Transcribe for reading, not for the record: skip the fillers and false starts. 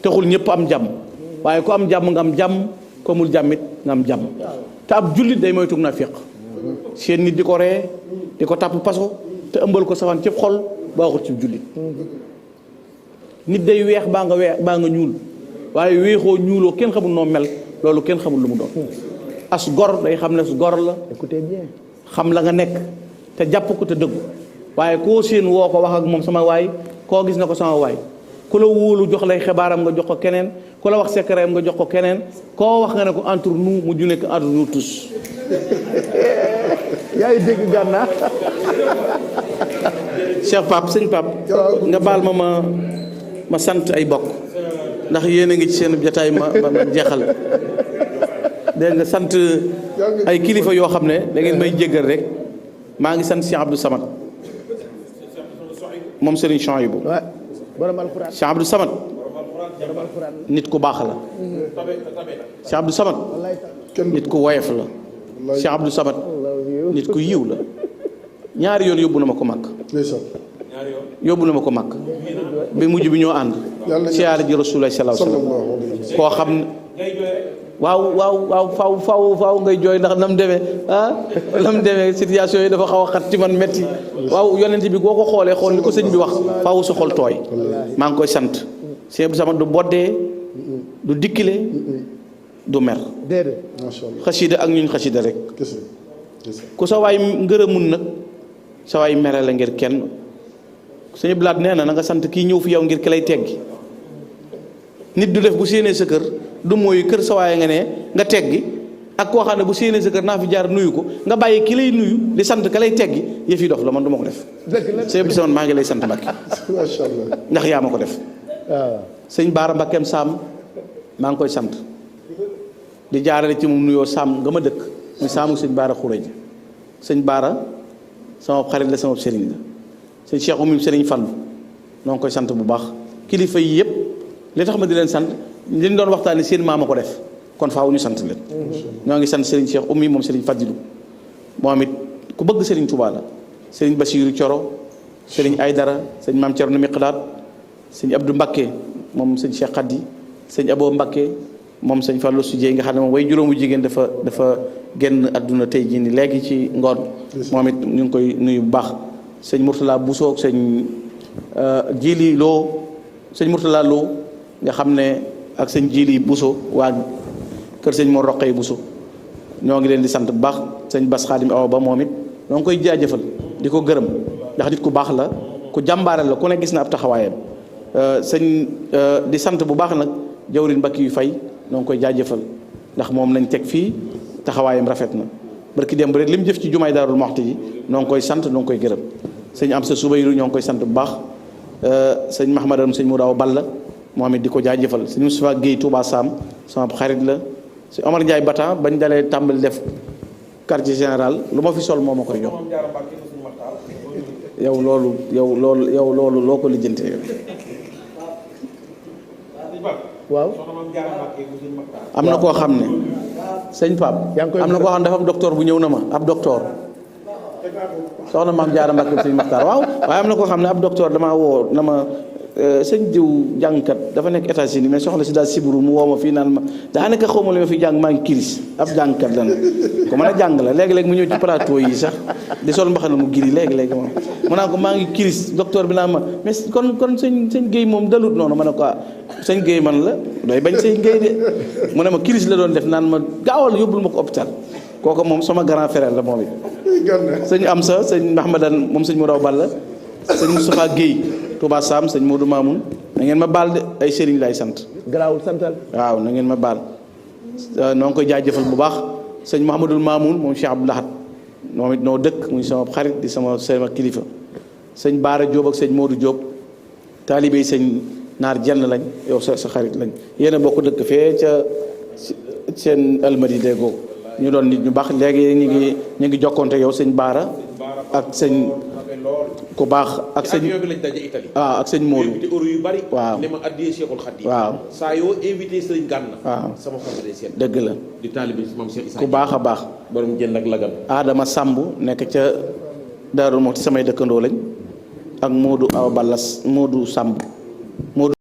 taxul ñëpp am jàmm waaye ku am jàmm nga am jàmm ko amul jàmmit nga am jàmm te ab jullit day moytu naafiq seen nit di ko ree di ko tàpp paso te ëmbal ko safaan ci xol baaxul ci jullit nit day weex baa nga ñuul waaye weexoo ñuuloo kenn xamul noo mel loolu kenn xamul lu mu doon as gor day xam ne su gor la écoutez bien xam la nga nekk te jàpp ko te dëggu waaye koo seen woo ko wax ak moom sama waay koo gis na ko sama waay ku la wóolu jox lay xibaaram nga jox ko keneen ku la wax secret nga jox ko keneen koo wax nga ne ko entre nous mu ju nekk entre nous tous yaa ngi dégg gànnaa Cheikh Pape sëñ Pape nga baal ma sant ay bokk ndax yéen a ngi ci seen jataay ma jeexal dégg nga sant ay kilifa yoo xam ne da ngeen may jéggal rek maa ngi sant Cheikh Abdou Samad moom Serigne Chouaïbou Cheikh Abdou Samad nit ku baax la Cheikh Abdou Samad nit ku woyof la Cheikh Abdou Samad nit ku yiw la ñaari yoon yóbbu na ma ko màkk yóbbu na ma ko màkk bi mujj bi ñoo ànd siyaare ji Rasulullah sallallahu alayhi wasallam koo xam ne waaw faaw ngay jooy ndax nam demee situation yi dafa xaw a xat ci man metti waaw yonent bi boo ko xoolee xool li ko sëñ bi wax faaw sa xol tooy maa ngi koy sant Cheikh Abdou Samad du boddee du dikkile du mer xasida ak ñun xasida rek ku sa waay ngërëmun nag sa waay mere la ngir kenn suñu blaat nee na nga sant kii ñëw fi yow ngir ki lay teggi nit du def bu séenee sa kër du mooy kër sa waay nga ne nga teggi ak koo xam ne bu séenee sa kër naa fi jaar nuyu ko nga bàyyi ki lay nuyu di sant ka lay teggi yëf yi dof la man du ma ko def sëñ bi sama maa ngi lay sant Mbàkke macha Allah ndax yaa ma ko def sëñ Baara Mbakkeem Saam maa ngi koy sant di jaarale ci moom nuyoo Saam nga ma dëkk muy Saamu sëñ Baara Xureja sëñ Baara sama xarit la sama sëriñ la sëñ Cheikh Oumy sëriñ Fallu noo ngi koy sant bu baax kilifa yi yëpp li tax ma di leen sant li ñu doon waxtaanee seen maama ko def kon faaw ñu sant leen ñoo ngi sant sëriñ Cheikh Oumy moom sëriñ Fadilu moom it ku bëgg sëriñ Touba la sëriñ Basiiru Coro sëriñ Aydara sëñ Maam Cerno Miqdaat sëñ Abdou Mbakke moom sëñ Cheikh Khady sëñ Abo Mbakke moom sëñ Fallou Sujee nga xam ne moom way juróomu jigéen dafa génn àdduna tey jii ni léegi ci ngoon moom it ñu ngi koy nuyu bu baax sëñ Mourtala Bousso sëñ Jili Lo sëñ Mourtala Lo nga xam ne ak sëñ Jili Bousso waa kër sëñ Mor Roqay Bousso ñoo ngi leen di sant bu baax sëñ Bas Xaadim Awa Ba moom it ñoo ngi koy jaajëfal di ko gërëm ndax nit ku baax la ku jàmbaare la ku ne gis na ab taxawaayam sëñ di sant bu baax nag jawrin Mbakki yu fay ñoo ngi koy jaajëfal ndax moom lañ teg fii taxawaayam rafet na barki démb rek li mu jëf ci jumaay Daarul Muxti ji ñoo ngi koy sant ñoo ngi koy gërëm sëñ am sa Subayru ñoo ngi koy sant bu baax sëñ Mahmadam sëñ Mouraw Balla moom it di ko jaajëfal sëñ Moustapha Guèye Touba Sam sama xarit la sëñ Omar Ndiaye Batan bañ dalee tàmbali def quartier général lu ma fi sol moo ma koy jox yow loolu loo ko lijjante waaw am na koo xam ne sëñ Pape am na koo xam ne dafa am docteur bu ñëw na ma ab docteur soxna maam Jaara Mbàkke sëñ Maxtaar waaw waaye am na koo xam ne ab docteur damaa woo na ma sëñ diw jàngkat dafa nekk États-Unis mais soxla si daal siburu mu woo ma fii naan ma daanaka xaw ma li ma fi jàng maa ngi kiris ab jàngkat lan ko mën a jàng la léegi-léegi mu ñëw ci plateau yi sax di sol mbaxana mu giri léegi-léegi moom mu naan ko maa ngi kiris docteur bi naan ma mais kon sëñ Guèye moom dalut noonu ma ne ko sëñ Guèye man la doy bañ sëñ Guèye de mu ne ma kiris la doon def naan ma gaawal yóbbul ma ko hôpital kooku moom sama grand frère la moom it sëñ Amsa sëñ Mahmadan moom sëñ Mouraw Balla sëñ Moustapha Guèye Touba Sam sëñ Modou Mamoun na ngeen ma baal de ay sëriñ lay sant garaawul santal waaw na ngeen ma baal noo ngi koy jaajëfal bu baax sëñ Mouhamadul Mamoun moom Cheikh Abdou Lahad moom it noo dëkk muy sama xarit di sama kilifa sëñ Baara Diop ak sëñ Modou Diop taalibe sëñ Naar Jenn lañ yow sa xarit lañ yéen a bokk dëkk fee ca seen almadi déggoo ñu doon nit ñu baax léegi ñu ngi jokkoonte yow sëñ Baara ak sëñ ku baax ak sëñ bi lañ daje Italie waaw ak sëñ Modou invité euro yu bari waaw ne ma addiyee Cheikhul Khadim waaw saa yoo invité sëriñ Gànna waaw sama xol day seet dëgg la di taalibe moom Cheikh Issa ku baax a baax borom jënd ak lagal Adama Samb nekk ca Daaru Muxti samay dëkkandoo lañ ak Modou Awa Ballas Modou Samb Modou